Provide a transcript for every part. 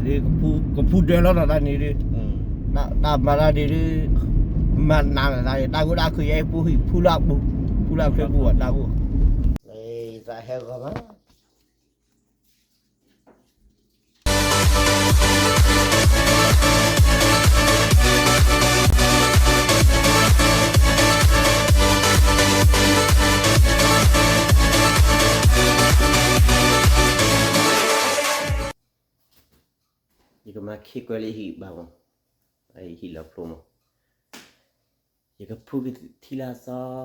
ဒ်ကဖူဒၢလီၤတၢ်န့ၣ်ဒ်, တၢ်မၤတၢ်ဒ်ဒ်, မၤနးလီၤတၢ်န့ၣ် တၢ်ဂိၢ်တၢ်ခုၣ်ယဲအံၤပူၤဟံၣ်ဖူလၢအပူၤ, ဖူလၢအချၢပူၤအတၢ်ဂိၢ်, တၢ်ဟဲဂီၤမး ယကမၤခ့ကွဲလၢဟံၣ်ဘၣ်မး, ဟံၣ်လီၤဖျိမး, ယကဖူကထံၣ်လၢ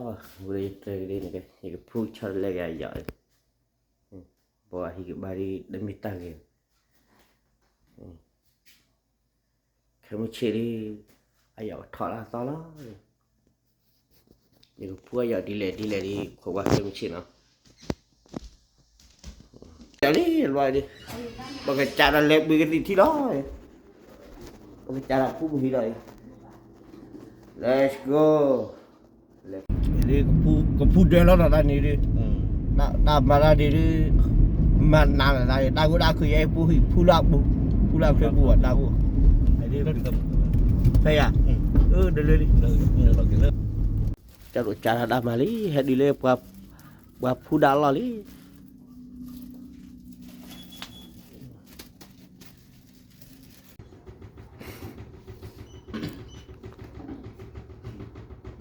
အသီ, ဝဲယတြဲၤကဒ့န့ၣ်, ယကဖူဆီတလဲက့ၤအယီၤ, ဘီအဟံၣ်ကဘၣ်ဒ်တမ့ၢ်တၢ်ဂ့ၤ, ခဲမုၢ်ဆ့ၣ်ဒ်, အယီၤကထီၣ်လၢအသီလီၤ, ယကဖူအယီၤဒ်လဲၣ်ဒ်လဲၣ်ဒ်ခိးကွၢ်ခဲမုၢ်ဆ့ၣ်နီၤ လံလွဲဒ်, ပကစးဒီးလဲၤဘှံးကသံၣ်ထံလီၤ, ပကစးဒီးဖူပဟံၣ်လီၤ, Let's go, ကဖူဒၢလီၤတၢ်န့ၣ်ဒ်, တၢ်မၤတၢ်ဒ်ဒ်, မၤနးလီၤတၢ်န့ၣ် တၢ်ဂိၢ်တၢ်ခုၣ်ယဲအံၤပူၤဟံၣ်ဖူလၢအပူၤ, ဖူလၢအချၢပူၤအတၢ်ဂိၢ်, ဖဲယၤ, ဒလၢလံ ကဒိးကၢ်တၢ်ဒၣ်မၤလံ ဟဲဒ်လၢ, ပှၤဖူဒၣ်လီၢ်လံ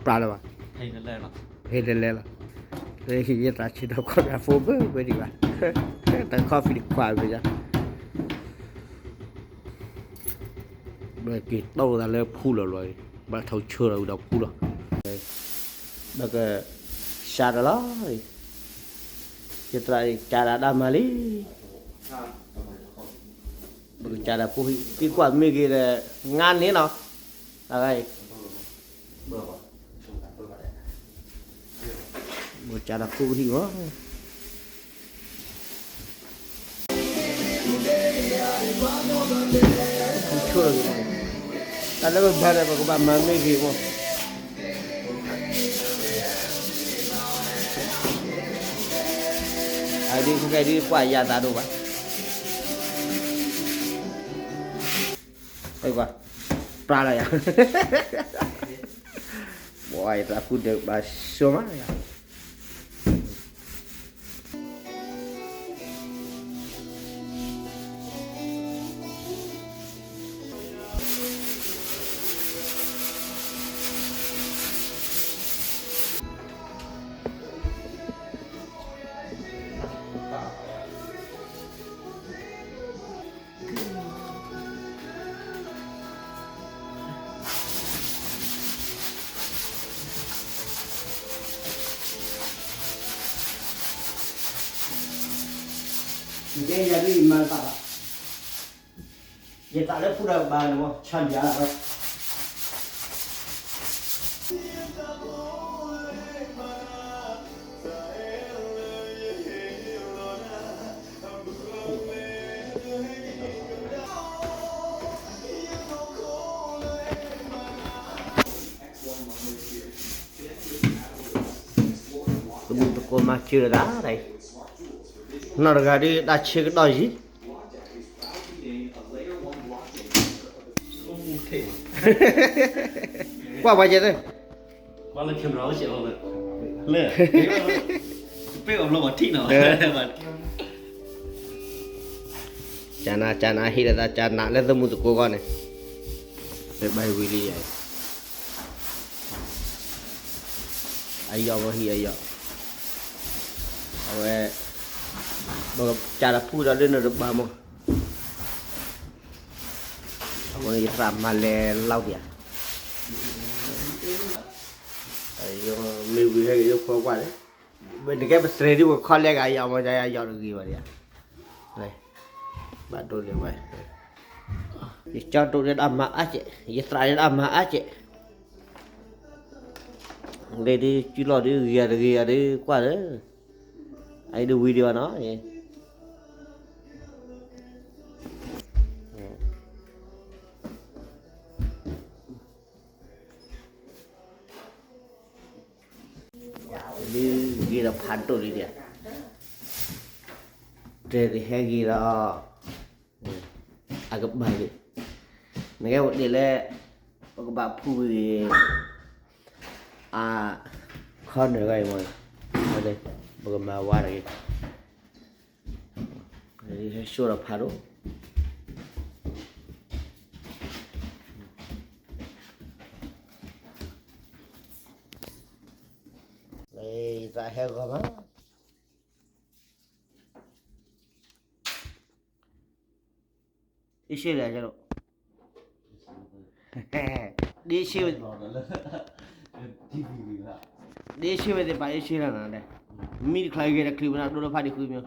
ပြးလၢၤဘၣ်, ဟ့ၣ်တလဲလီၤ, လၢဟံၣ်ယသးဆ့ဒီး ခီၣ်ဖးဖိဘၣ်ဝဲဒံးဘၣ်, တၢ်ခီၣ်ဖံးတခွးဝဲယါ, ဘၣ်က့ၤတိၢ်သးလၢဖူလီၤလီၤ, ဘၣ်ထီၣ်ဆၢလီၤဝံၤဒီးဖူလီၤ, ဘၣ်က, စးတလီၤ, ယသရၣ်ကၢ်တၢ်ဒၣ်မၤလံ ပကစးဒီးဖူဟံၣ် သံကွၢ်မ့ၢ်ဂ့ၤဒီး ငါန့ၣ်နီၤ, တဂၤအံၤ, ပကစးဒီးဖူဟံၣ်မး, ဖူဆိၣ်လီၤ, တၢ်လၢပဘၣ်ဒီး ပကဘၣ်မၤမ့ၢ်ဂ့ၤမး အဒ်ခဲကဲဒ်ကွၢ်ယၤသးဒိၣ်ဘၣ်, ပှၤ, ပြးလီၤယၤ, ဘၣ်ယသးဖူဒၢးဘၣ်ဆိမးယၤ ယသးလၢဖူဒီးဘၣ်န့ၣ်မး ဆါယၤလီၤ သမူသကိးမၤစၢၤတၢ်ဒ်အံၤ, နီၢ်တဂၤဒ်တၢ်ဆၢကတီၢ်ယံၤ, ကွၢ်ပှၤကဲသ့ၣ်, လၢ, ပ့ၢ်အီၤဘျီပှၤထံၣ်နီၤ, ကနၤ ကနၤ ဟ့ၣ်လီၤသးကနၤလၢသမူသကိးဂီၢ်န့ၣ်, လၢဘၣ်ဝံၤလံယၤ, အယီၢ်မ့ၢ်ဟံၣ်အယီၢ်, အဝဲ, ပကစးဒီးဖူဒီးလၢနတဘၣ်မး, အဃိန့ၣ်ယသရၣ်မၤလဲၤလီၤဒံးဧါ, မ့ၢ်ဝံၤဟဲက့ၤယိဖိကွၢ်န့ၣ်, နကဲပသရ့ဒ်ပခီလဲကၤယီၢ်မး ယယီၢ်တဂ့ၤဘၣ်ဒံးဧါ, ဘၣ်ဒိန့ၣ်ဝဲ, ယကၠီဒိၣ်န့ၣ်ဒၣ်မၤအါကဲး ယသရၣ်န့ၣ်ဒၣ်မၤအါကဲး, လၢဒ်စုလီၢ်ဒ်ဂ့ၤဂၤတဂ့ၤဂၤဒ်ကွၢ်လၢ, အအံၤဒ်ဝံၤဒံးဘၣ်နီၤ, ဒ်ဂ့ၤဒီးဖးဒိၣ်လံဒံး, တဲကဟဲဂ့ၤဒီး, အ ကဘၣ်က့ၤ, နကဲအိၣ်ဒ်လဲၣ်, ပကဘၣ်ဖူဝံၤ, အ, ခီနၢၤဂၤအံၤမ့ၢ်, ပကမၤဝါတဂ့ၤ, ဟဲဆိဒီးဖးဒိၣ်, ယသးဟဲဂီၤမး အ့ၣ်ရှ့လၢကျိ, ဒ့ရှ့ဝဲ, ဒ့ရှ့ဝဲသ့ၣ်ပာ်အ့ၣ်ရှ့လၢနၤဒဲး, မံတချါဂ့ၤတချုးပနၢ်ဒိလၢဖးဒံးဃုမ့ၢ်,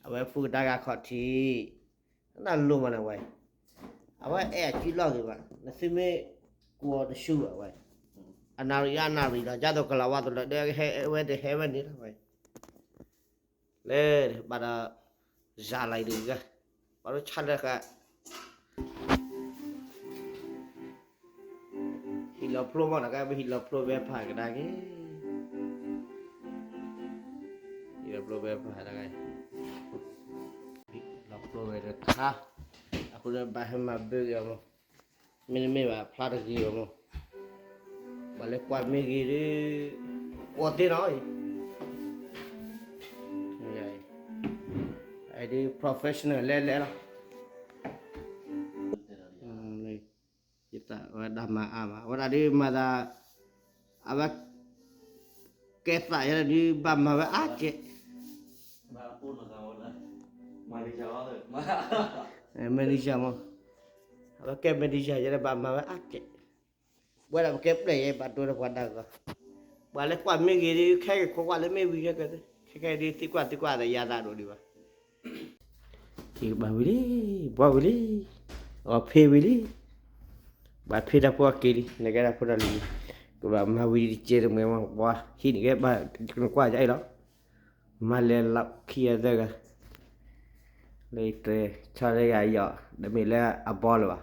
အဝဲဖုကဒါဂၤခီၣ်ထံး, နလိၤမးနဝဲ, အဝဲအဲၣ်အစုလီၢ်ဂ့ၤဘၣ်, နသုမ့ၢ်ကိးတဆူဘၣ်ဝဲ, အနၣ်ရံၣ်အနၣ်ရံၣ်ဒီး ကၢ်သိးကလၤဝါသိးလၢဒဲဟဲဝဲတဟဲဝဲန့ၣ်လီၤဝဲ လၢဘၣ်ဒီး စၤလၤအံၤတဂၤ, ဘၣ်ဒိဆါလၢဃာ်, ဟံၣ်လီၤဖျိမးတၢ်ကဲ ပဟံၣ်လီၤဖျိဝဲဖးကဒါက့ၤ, ဟံၣ်လီၤဖျိဝဲဖးတၢ်ကဲ, လီၤဖျိဝဲတခါ, အဃိန့ၣ်ဘၣ်ဟဲမၤဘၢက့ၤအီၤမး, မ့တမ့ၢ်ဘၣ်ဖျါတဂ့ၤအီၤမး, ဘၣ်လၢကွၢ်မ့ၢ်ဂ့ၤဒီး, ကွၢ်သ့နီၤအံၤ, အဒုး professional လဲၤလဲၤလီၤ, ယသးဝဲဒၣ်မၤအါမး အဝဲဒၣ်ဒုးမၤသး, အဝဲ, ကဲသးယဲဒၣ်ဒုးဘၣ်မၤဝဲအါကဲ, manager မး, အဝဲကဲ manager ယဲဒၣ်ဘၣ်မၤဝဲအါကဲ, ပဝဲဒၣ်ပကဲပျဲၢ်ယဲဘၣ်ဒိဒီးပှၤဒၣ်ကီ, ပှၤလၢကွၢ်မ့ၢ်ဂ့ၤဒုး ခဲက့ၤခိးကွၢ်လၢမ့ၢ်ဝံၤခဲကဲ, ခဲကဲဒုးသံကွၢ်သံကွၢ်သးယၤသးဒိၣ်ဒံးဘၣ် ကဘၣ်ဝံၤလံ, ဘှီဝံၤလံ, အီၣ်ဖ့ဝံၤလံ, ဘၣ်ဖ့တၢ်ဖိအက့ၤလံ နကဲတၢ်ဖိတၢ်လံၤလံ, ကဘၣ်မၤဝံၤတကဲတမှဲၤမး ပှၤဟံးန့ၢ်ကဲဘၣ်ကနကွၢ်ကအံၤလီၤ, မၤလဲၤလီၤခံဂၤသၢဂၤ, လၢတၢ်ဆီတဂၤယီၤ တမ့ၢ်လၢအဘီလၢၤဘၣ်,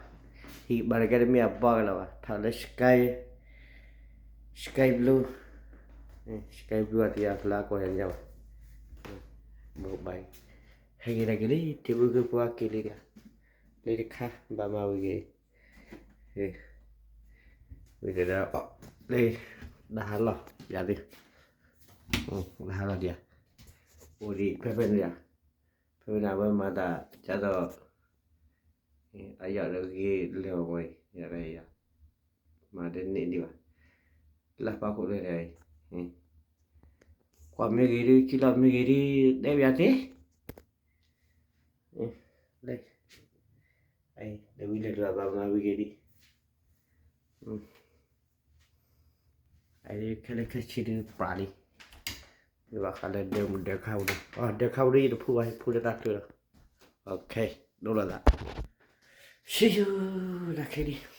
ဟံးဘၣ်တကဲတမ့ၢ်အဘီကလီၤဘၣ် ထီၣ်လၢ sky, sky blue, sky blue အတယၤဖျါကိးယၤညါဘၣ်, ဘၣ် ဟဲက့ၤတၢ်က့ၤလံ ထံဖိကီၢ်ဖိအက့ၤလံတဂၤ, လၢတခါ ဘၣ်မၤဝံၤက့ၤ, ဝံၤက့ၤဒီး, လၢ, တၢ်ဟးလီၢ်ယၤသ့ၣ်, တၢ်ဟးလီၢ်ဒံးဧါ, အိၣ်ဒံးဖဲဖဲန့ၣ်ဧါ, ဖဲဖဲန့ၣ် အဝဲမၤတၢ်ကသိး, အယီၢ်ဒီးဂ့ၤလၢအဝဲအံၤ, မၤတန့ၢ်ဒံးဘၣ်, လၢပာ်ခိၣ်လၢတဂၤအံၤ, ကွၢ်မ့ၢ်ဂ့ၤဒုး ကံလီၤမ့ၢ်ဂ့ၤဒုး ဒဲးပယၤသ့, လၢ, လၢဝံၤလၢတဂၤဘၣ်မၤဝံၤက့ၤဒံး, အခဲလၢာ်ခဲဆ့ဒုးပာ်လံ, ဘၣ်ဃးလၢဒၢးမုၢ်ဒၢးခါပူၤဒီး, ဒၢးခါပူၤဒီးယတဖုဘၣ် ယဖုလၢတၢ်ချၢလီၤ, ဒိလီၤသး, ဆံယိၤ, တၢ်ခဲဒံး